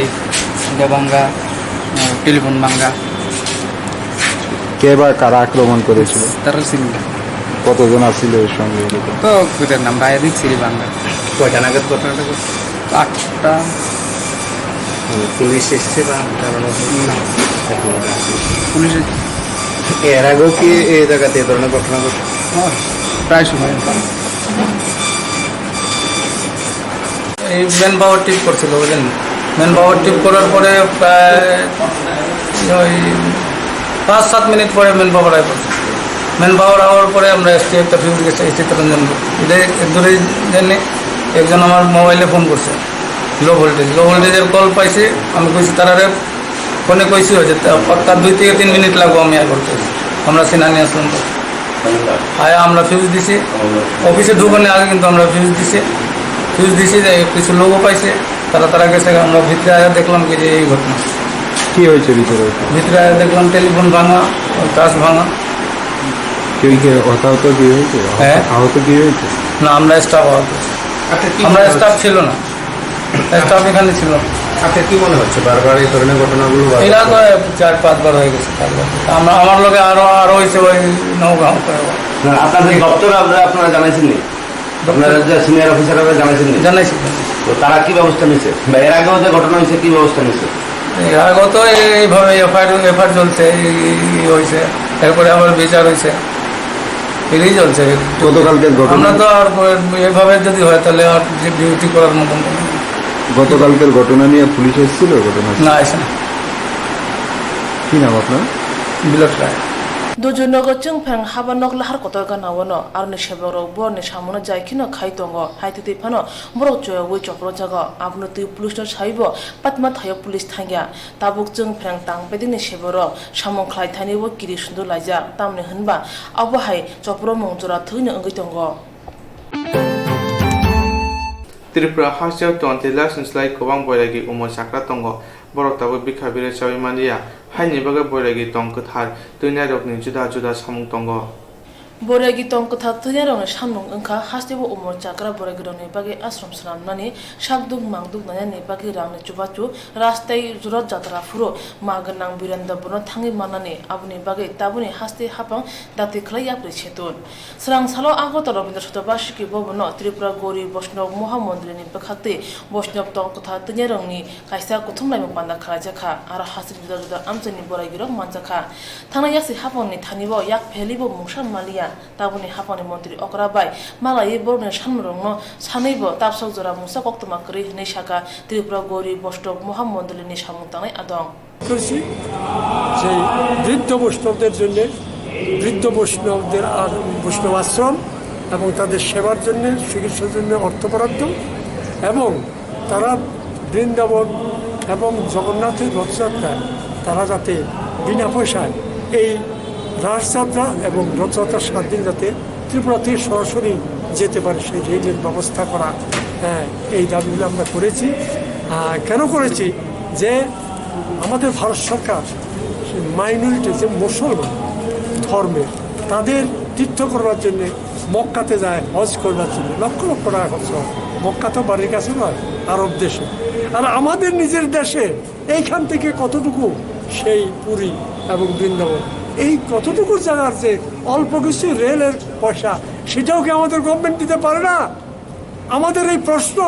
এটা ভাঙ্গা, আহ, টেলিফোন ভাঙ্গা। কে বা কারা আক্রমণ করেছিল? তারা ছিল। কতজন আছিল এর সঙ্গে? তো ওদের নাম বাইরে ছিল ভাঙ্গা। কয়টা নাগাদ ঘটনাটা ঘটছে? আটটা। মানে পুলিশ এসছে বা কারণ? না। এখন ওরা আসেনি। পুলিশ এসছে। এর আগেও কি এই জায়গাতে এ ধরনের ঘটনা ঘটে? হ্যাঁ, প্রায় সময়। এই ম্যান পাওয়ার ট্রিপ করছিল, বুঝলেন? ম্যান পাওয়ার ট্রিপ করার পরে প্রায় ওই পাঁচ সাত মিনিট পরে ম্যান পাওয়ার আয় পড়ছে। ম্যান পাওয়ার আওয়ার পরে আমরা এসছি একটা ফিউজ গেছে, এই চিত্তরঞ্জন। এদের দূরে জেনে একজন আমার মোবাইলে ফোন করছে, লো ভোল্টেজ, লো ভোল্টেজের কল পাইছে। আমি কইছি তারারে, ফোনে কইছি যে তা-, তার দুই থেকে তিন মিনিট লাগবো, আমি আর করতে। আমরা সিনানি আসলাম তো। আয়া আমরা ফিউজ দিছি, অফিসে ঢুকানোর আগে কিন্তু আমরা ফিউজ দিছি, ফিউজ দিছি যে কিছু লোকও পাইছে, তারা, তারা গেছে, আমরা ভিতরে আয়া দেখলাম কি যে এই ঘটনা। কি হয়েছে ভিতরে? ভিতরে আয়া দেখলাম টেলিফোন ভাঙা, কাঁচ ভাঙা। কেউ কি হতাহত কি হয়েছে? হ্যাঁ। আহত কি হয়েছে? না, আমরা স্টাফ আহত। আচ্ছা, কি আমরা মনে হচ্ছে? স্টাফ ছিল না। স্টাফ এখানে ছিল। আচ্ছা, কি মনে হচ্ছে বারবার এই ধরনের ঘটনাগুলো বারবার এরা তো ঘটছে? চার পাঁচবার হয়ে গেছে, চারবার। আমরা, আমার লগে আরো, আরো হয়েছে ওই নওগাঁও। না, আপনাদের দপ্তর আপনারা, আপনারা জানাইছেননি? আপনারা যে সিনিয়র অফিসাররা জানাইছেননি? জানাইছি। তো তারা কি ব্যবস্থা নিছে? বা এর আগেও যে ঘটনা হয়েছে, কি ব্যবস্থা নিছে? এর আগেও তো এইভাবে এফআইআর, এফআইআর চলছে, এই, এই, এই হয়েছে, এরপরে আবার বিচার হয়েছে, এটাই চলছে। গতকালকের ঘটনা? আমরা তো আর এইভাবে যদি হয়, তাহলে আর যে ডিউটি করার মতন কোনো গতকালকের ঘটনা নিয়ে পুলিশ এসেছিল ঘটনা? না, এসে না। কি নাম আপনার? বিরাট রায়। Dujunnogo chwng phrang haba nok lahar kotor gana-o no, aroni sebakrok borokni samungo jai kheno khai tongo, hai twi twi phano borok choyaui chopro jago. Abono twi police no saibo patma thaio police thangya. Tabuk chwng phrang tang bedekni sebakrok samung khlai thani bo kiri sundu laijak, tamni hwnba abo hai chopro mung jora thwino wngwi tongo. Tripura hasteo tongtwilai swngslai kwbang boiragi umor chakra tongo, borok tabuk bikha bire chaui manliya, haini bagwi boiragi tong kwthar twinairokni juda juda samung tongo. Boiragi tong kwthar twinairokni samung wngkha hasteo umor chakra boiragirokni bagwi ashram swnamnani, sakduk mangduk nainani bagwi rangni chubachu, ras tei rot jatra phuru ma gwnang birenda bono thangwi mannani, aboni bagwi tabukni haste haphang dati khlai yapri setun. Srang salo Agartala Rabindra Satya Basuki Bhavan-o Tripura Gauri Vaishnav Maha Mondolini bwkhaktwi Vaishnav tong kwthar twinairokni kaisa kuthumlaimung panda khlaijakha, aro hasteni juda juda amchaini boiragirok manjakha. Thangnai yaksi haphangni thani-o yak phelibo mungsa manliya, tabukni haphangni montri okra bai malaiwi borokni samrokno sanwibo tabsok jora mungsa koktwma kwrwi hwnwi sakha Tripura Gauri Vaishnav Maha Mondolini samung tangnai adong. করেছি সেই বৃদ্ধ বৈষ্ণবদের জন্য, বৃদ্ধ বৈষ্ণবদের আর বৈষ্ণব আশ্রম এবং তাদের সেবার জন্য, চিকিৎসার জন্য অর্থ বরাদ্দ এবং তারা বৃন্দাবন এবং জগন্নাথের রথযাত্রায় তারা যাতে বিনা পয়সায় এই রাসযাত্রা এবং রথযাত্রার সাত দিন যাতে ত্রিপুরা থেকে সরাসরি যেতে পারে, সেই রেলের ব্যবস্থা করা। হ্যাঁ, এই দাবিগুলো আমরা করেছি। আহ, কেন করেছি? যে আমাদের ভারত সরকার মাইনরিটি, যে মুসলমান ধর্মের, তাদের তীর্থ করবার জন্য, মক্কাতে যায় হজ করবার জন্য, লক্ষ লক্ষ টাকা খরচ হয়। মক্কা তো বাড়ির কাছে নয়, আরব দেশে। আর আমাদের নিজের দেশে এইখান থেকে কতটুকু সেই পুরী এবং বৃন্দাবন, এই কতটুকু জায়গার যে অল্প কিছু রেলের পয়সা, সেটাও কি আমাদের গভর্নমেন্ট দিতে পারে না? আমাদের এই প্রশ্ন,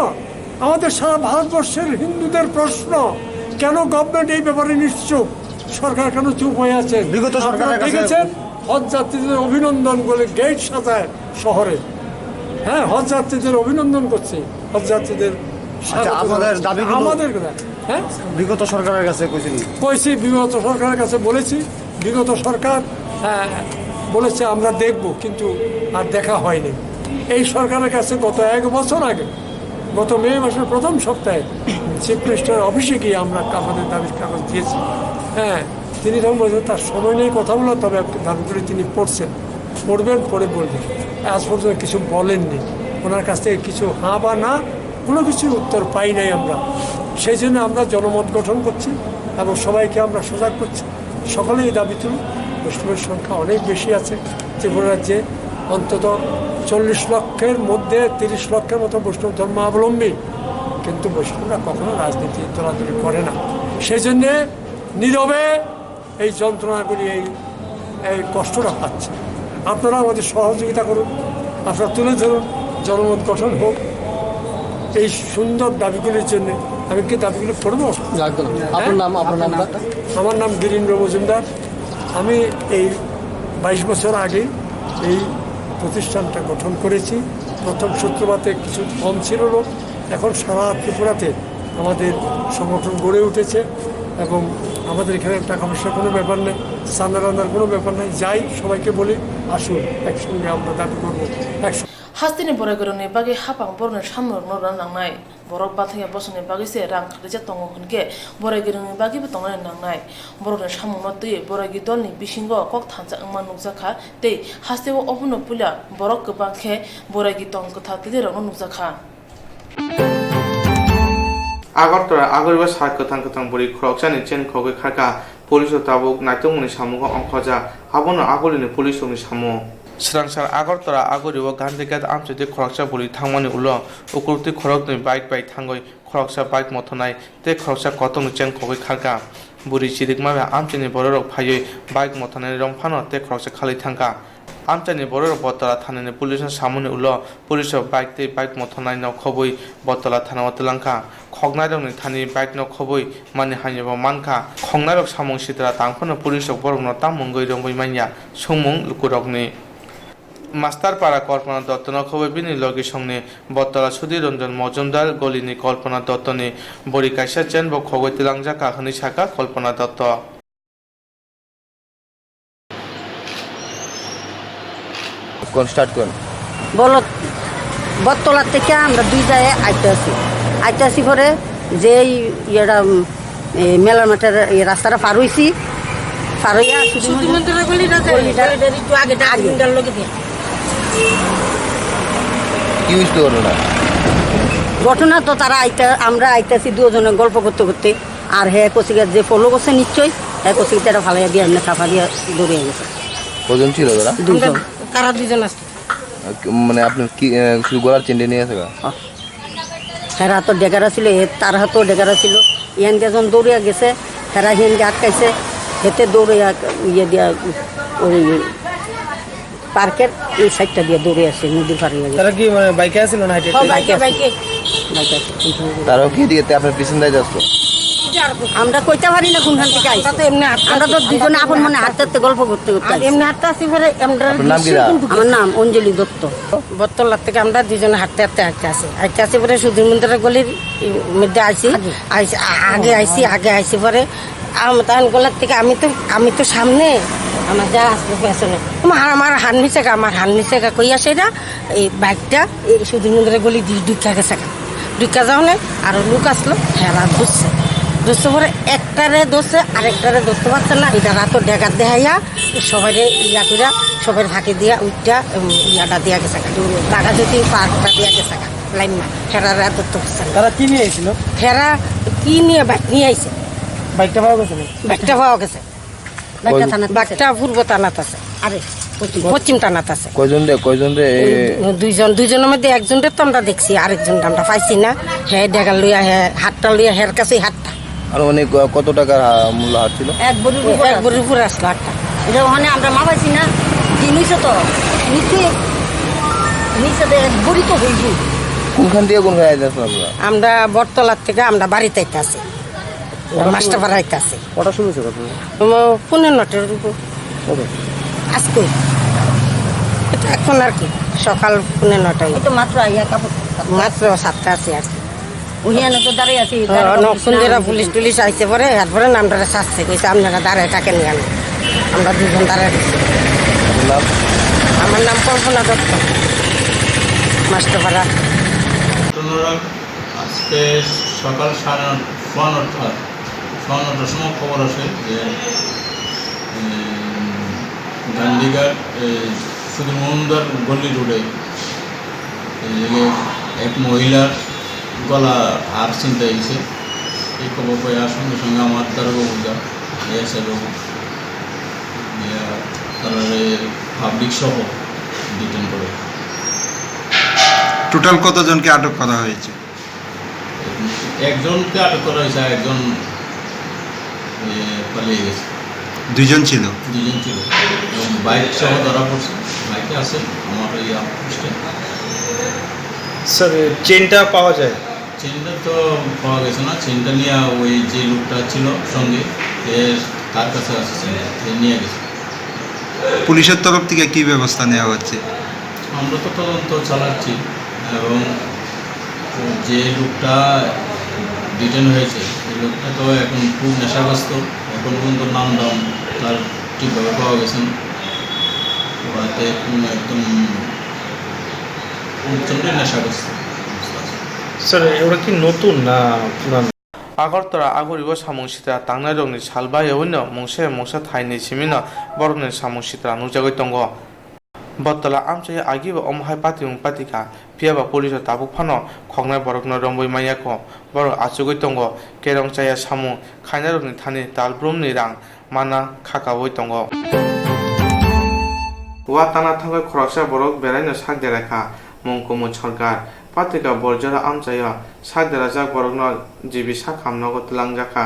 আমাদের সারা ভারতবর্ষের হিন্দুদের প্রশ্ন, কেন গভর্নমেন্ট এই ব্যাপারে নিশ্চুপ? সরকার কেন চুপ হয়ে আছে? বিগত সরকারের আপনারা কাছে দেখেছেন, হজ যাত্রীদের অভিনন্দন বলে গেট সাজায় শহরে। হ্যাঁ, হজ যাত্রীদের অভিনন্দন করছে, হজ যাত্রীদের আচ্ছা, স্বাগত আপনাদের জানাচ্ছে। দাবিগুলো আমাদের কথা, হ্যাঁ? বিগত সরকারের কাছে কইছেন? কইছি, বিগত সরকারের কাছে বলেছি, বিগত সরকার, আহ, বলেছে আমরা দেখব, কিন্তু আর দেখা হয়নি। এই সরকারের কাছে গত এক বছর আগে, গত মে মাসের প্রথম সপ্তাহে চিফ মিনিস্টার অফিসে গিয়ে আমরা আমাদের দাবির কাগজ দিয়েছি। হ্যাঁ, তিনি তখন বলেছেন তার সময় নেই কথা বলার, তবে দাবিগুলি তিনি পড়ছেন, পড়বেন, পড়ে বলবেন। আজ পর্যন্ত কিছু বলেননি, ওনার কাছ থেকে কিছু হ্যাঁ বা না কোনো কিছুর উত্তর পাই নাই আমরা। সেই জন্য আমরা জনমত গঠন করছি এবং সবাইকে আমরা সজাগ করছি। সকলেই দাবি তুলুন। বৈষ্ণবের সংখ্যা অনেক বেশি আছে ত্রিপুরা রাজ্যে, অন্তত চল্লিশ লক্ষের মধ্যে তিরিশ লক্ষের মতো বৈষ্ণব ধর্মাবলম্বী, কিন্তু বৈষ্ণবরা কখনো রাজনীতি দলাদলি করে না। সেই জন্যে নীরবে এই যন্ত্রণাগুলি, এই, এই কষ্টটা পাচ্ছে। আপনারা আমাদের সহযোগিতা করুন, আপনারা তুলে ধরুন, জনমত গঠন হোক। এই সুন্দর দাবিগুলির জন্য আমি কি দাবিগুলি করবো? একদম। আপনার নাম, আপনার নামটা? আমার নাম গিরীন্দ্র মজুমদার। আমি এই বাইশ বছর আগে এই প্রতিষ্ঠানটা গঠন করেছি। প্রথম সূত্রপাতে কিছু কম ছিল লোক, এখন সারা ত্রিপুরাতে আমাদের সংগঠন গড়ে উঠেছে এবং আমাদের এখানে টাকা পয়সার কোনো ব্যাপার নেই, চাঁদা টান্দার কোনো ব্যাপার নেই। যাই, সবাইকে বলি, আসুন, একসঙ্গে আমরা দাবি করবো, একসঙ্গে। Hasteni boraigirokni bagwi haphang borokni samrokno rwna nangnai. Borok bathangya bosongni bagwi se rang khlaijak tongo hwnkhe boraigirokni bagwibo tongnani nangnai. Borokni samungno twiwi boraigi dolni bisingo kok thansa wngma nukjakha tei hasteo obono puila borok kwbang khe boraigi tong kwthar twilirokno nukjakha. Agartala Agoribo sa kwthang kwthang bwrwi khoroksani chen khogwi kharkha. Police rok tabuk naitokmani samungo ongkhorjak, abono Agulini police rokni samung. Swrangsa Agartala Agoribo Gandhi Gate amchaitwi khoroksa bwrwi thangmani ulo ukultwi khoroknwi bike bai thangwi khoroksa bike mothonai tei khoroksa kotokni chen khogwi kharkha. Bwrwi chirikma bai amchaini bororok phaiwi bike mothonai rwng phano tei khoroksa khalwi thangkha. Amchaini bororok Bottola thanani police no samani ulo police rok bike tei bike mothornai no khobwi Bottola thanao twlangkha. Khoknairokni thani bike no khobwi mani hamyabo mankha. Khoknairok samung sitra tangphano police rok borokno tamo wngwi romwi manya, swngmung lukurokni. Master para Kalpana Dotto no khobwi bini logisongni Bottola Sudhir Ranjan Mojumdar golini Kalpana Dottoni bwrwi kaisa chain bo khogwi twlangjakha hwnwi sakha Kalpana Dotto. কোন স্টার্ট কোন? বলো, বটতলা থেকে আমরা দুই জায়গায় আইতে আসি। আইতে আসি পরে যে এই ইয়েটা, উম, এই মেলার মাঠের এই রাস্তাটা পার হইছি, পার হইয়া শুধু শুধু মন্দিরের গলিটা যাই, গলিটা গলিটার একটু আগে ডাক আগে। ভিন্ডার লগে দিয়ে। কি হইছিল ঘটনা? ঘটনা তো তারা আইতে, আমরা আইতেছি দুজনে গল্প করতে করতে, আর হে কচিকা যে ফলো করছে নিশ্চয়, হে কচিকা এটা ফালাইয়া দিয়ে এমনি চাপা দিয়ে দৌড়ে গেছে। কজন ছিল তারা? দুইজন। আমরা তারা দুইজন আছে। আহ, কি, মানে আপনি কি, আহ, শুধু গলার চেনটা নিয়ে আছে গা? হ্যাঁ। হেরা তো ডেগারা ছিল, এ তার হাতও ডেগারা ছিল। ইয়ান যেজন দৌড়িয়া গেছে, হেরা হিয়ান দিয়ে আটকাইছে, হেতে দৌড়ে ইয়ে দিয়া ওই পার্কের এই সাইডটা দিয়ে দৌড়ে আসে, নদীর পাড়ে গিয়ে। তারা কি মানে বাইকে আসছিল না হেঁটে? হ্যাঁ, বাইকে, বাইকে। বাইকে আসে। তারাও কি দিকে আপনার পিছন দিয়ে আসতো? আমরা কইতে পারি না কোনখান থেকে আইছে। আমরা তো এমনি হাঁটতে আমরা তো দুজনে আপন মনে হাঁটতে হাঁটতে গল্প করতে করতে আর আইছি। এমনি হাঁটতে আসি পরে আমরা আপনার নাম কি দা? আমার নাম অঞ্জলি দত্ত। বটতলা থেকে আমরা দুজনে হাঁটতে হাঁটতে আইতে আসি। আইতে আসি পরে সুধীর মন্দিরের গলির মধ্যে আইছি। আগে। আইছি, আ-, আগে আইছি, আগে আইছি পরে আম-, তখন গলার থেকে আমি তো, আমি তো সামনে, আমার যা আসলো পেছনে। আমার, আমার হাত নিচে গা, আমার হাত নিচে গা কইয়া সেটা এই বাইকটা এই সুধীর মন্দিরের গলি দিয়ে ঢুকিয়া গেছে গা। ঢুকিয়া যাওয়ানে আরো লোক আসলো, হেরা ধরছে। ধরছে পরে একটারে ধরছে, আরেকটারে ধরতে পারছে না। এটা রাতো ডেকার দেখাইয়া সবাইরে ইয়া কইরা, সবাইরে ফাঁকি দিয়া উঠটা, উম, ইয়াটা দিয়া গেছে গা। বাঘাযতীন পার্কটা দিয়া গেছে গা। লাইন না, হেরা রাতো ধরছে না। তারা কি নিয়ে আইছিল? হেরা কি নিয়ে বাইক নিয়ে আইছে? বাইকটা পাওয়া গেছে না? বাইকটা পাওয়া গেছে। বাইকটা থানাত আছে। বাইকটা পূর্ব থানাত আছে। আরে, পশ্চিম। পশ্চিম থানাত আছে। কয়জন রে, কয়জন রে? এই দুইজন, দুইজনের মধ্যে একজনরে তো আমরা দেখছি, আরেকজনরে আমরা পাইছি না। হে ডেগা লইয়া, হে হাতটা লইয়া, হের কাছেই হাতটা। আর অনেক, আহ, কত টাকার, আহ, মূল্য হার ছিল? এক ভরির উপরে এক আছে। ভরির উপরে আসলো হাতটা। এটা ওখানে আমরা মাপাইছি না, জিনিসও তো নিচে, নিচে তো এক ভরি তো হইবই। কোনখান দিয়ে কোনখানে আইতেছেন আপনারা? আমরা বটতলার থেকে আমরা বাড়িতে আইতাছি। মাস্টারপাড়া আইতাছি। কটার সময় ছিল আপনারা? উম, পৌনে নটার উপর। কবে? আজকে। এটা এখন আর কি, সকাল পৌনে নটায়। এই তো মাত্র আইয়া কাপড়। মাত্র সাতটা আছে আর কি। ওহিয়ানো তো দাঁড়াই আছি, হ্যাঁ, তারা অনেকক্ষণ ধরে পুলিশ টুলিশ আইছে পরে, এরপরে নামটা ছাড়ছে, কইছে, "আপনারা দাঁড়ায় থাকেন কেন?" আমরা দুজন দাঁড়ায় রয়েছি। আপনার নাম? আমার নাম কল্পনা দত্ত, মাস্টারপাড়া। ঘটনার আজকে সকাল সাড়ে নটা, সোয়া নটা, সোয়া নটার সময় খবর আসে যে, উম, গান্ধীঘাট, এ, সুধীর মজুমদার গলি রোডে, এ, এক মহিলার গলা হার ছিনতাই হয়েছে। এই খবর পেয়ে আর সঙ্গে সঙ্গে আমার দারোগা বুঝা, এএসআই বাবু, ইয়া, তারপরে পাবলিক সহ ডিটেন করে। টোটাল কতজনকে আটক করা হয়েছে? একজনকে আটক করা হয়েছে, আর একজন, এ, পালিয়ে গেছে। দুইজন ছিল? দুইজন ছিল এবং বাইক সহ ধরা পড়ছে। বাইকে আছে আমার ওই আউটপোস্টে। স্যার, চেইনটা পাওয়া যায়? চেইনটা তো পাওয়া গেছে না। চেইনটা নিয়ে ওই যে লোকটা ছিল সঙ্গে, এ, তার কাছে আছে চেইনটা, এ নিয়ে গেছে। পুলিশের তরফ থেকে কি ব্যবস্থা নেওয়া হচ্ছে? আমরা তো তদন্ত চালাচ্ছি এবং যে লোকটা ডিটেন হয়েছে, এই লোকটা তো এখন খুব নেশাগ্রস্ত। এখন পর্যন্ত নাম দাম তার ঠিকভাবে পাওয়া গেছে না। ওরাতে একদম, একদম প্রচণ্ড নেশাগ্রস্ত অবস্থা আছে। স্যার, ওরা কি নতুন না পুরান? Agartala agorigo samung sitra tangnairokni sal bayaui no mungsa mungsa thaini simino borokni samung sitra nukjagwi tongo. Bottola amchaio agibo omo hai patimung patikha, phiyaba police o tabuk phano khoknai borokno romwi manya kho. Borok achugwi tongo, kerong chaya samung khainairokni thani tal brumni rang mana khakaui tongo. Watana thangwi khoroksa borok beraino sak derai kha, Mungkumu Sarkar. Patrika Borjora amchaio sak derajak borokno G B sak hamnogo twlangjakha.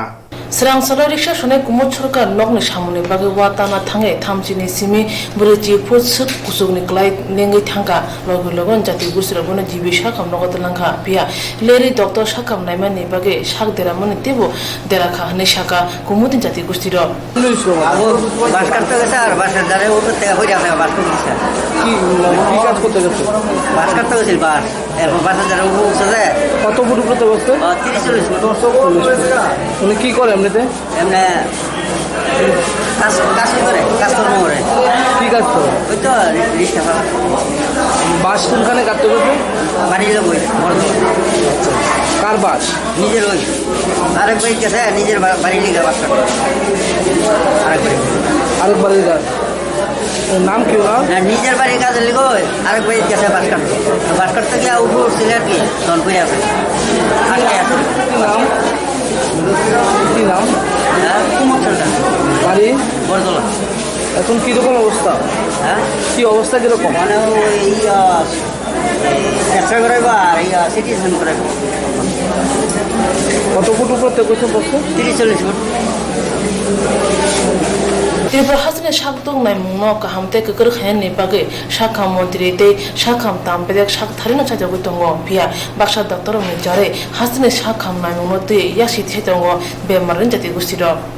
Srang salo riksa sonai Kumud Sarkar nokni samungni bagwi watana thangwi thamchini simi bwrwi chi phut swk kuchukni kwlai lengwi thangkha. Logi logi jati gustirok bono G B sakham nogo twlangkha, phiya Larry doctor sakham naimani bagwi sak deramani teibo derakha hwnwi sakha Kumudni jati gustirok. Abo bus katta gese ar bus-or dare ubo te hoida hoida bus katta gese. কি, মানে, কি কাজ করতে গেছে? Bus katta gesil bus. এরপর বাসে যারা উঠে উঠছে যে কত ফুট উপরে তো বসছে? আহ, তিরিশ চল্লিশ ফুট। চল্লিশ ফুট। উনি কি করে এমনিতে? এমনি কাজ, কাজ করে, কাজকর্ম করে। কি কাজ করে? ওই তো রি-, রিক্সা ভাড়া। বাস কোনখানে কাটতে গেছে? বাড়ির লোক ওই, বড় লোক। কার বাস? নিজের ওই। আরেক ভাই গেছে, নিজের বা-, বাড়ির লিগে বাস করে। আরেক ভাই। আরেক বাড়ির কার? নাম কি ওনার? না, নিজের বাড়ির কাজের লিগে ওই আরেক বাড়ির গেছে বাস কাটতে। তো বাস কাটতে গিয়ে উঠে উঠছিল আর কি, তখন পড়ে আছে। আটকে আছে। কি নাম? কি নাম? হ্যাঁ? কুমোর সরকার। বাড়ি? বরতলা। এখন কিরকম অবস্থা? হ্যাঁ? কি অবস্থা কিরকম? মানে ওই, আহ, এক্সরে করাইবো আর ইয়া সিটি স্ক্যান করাইবো। কত ফুট উপর থেকে কইছে বসছে? তিরিশ চল্লিশ foot. Tripura hasteni sak tok naimungno kaham tei kwkrwi khainani bagwi sakham montri tei sakham tam bedek sak tharino chajagwi tongo, phiya baksa doctorrokni jarwi hasteni sakham naimungno twi yasi thai tongo bemarni jati gustirok.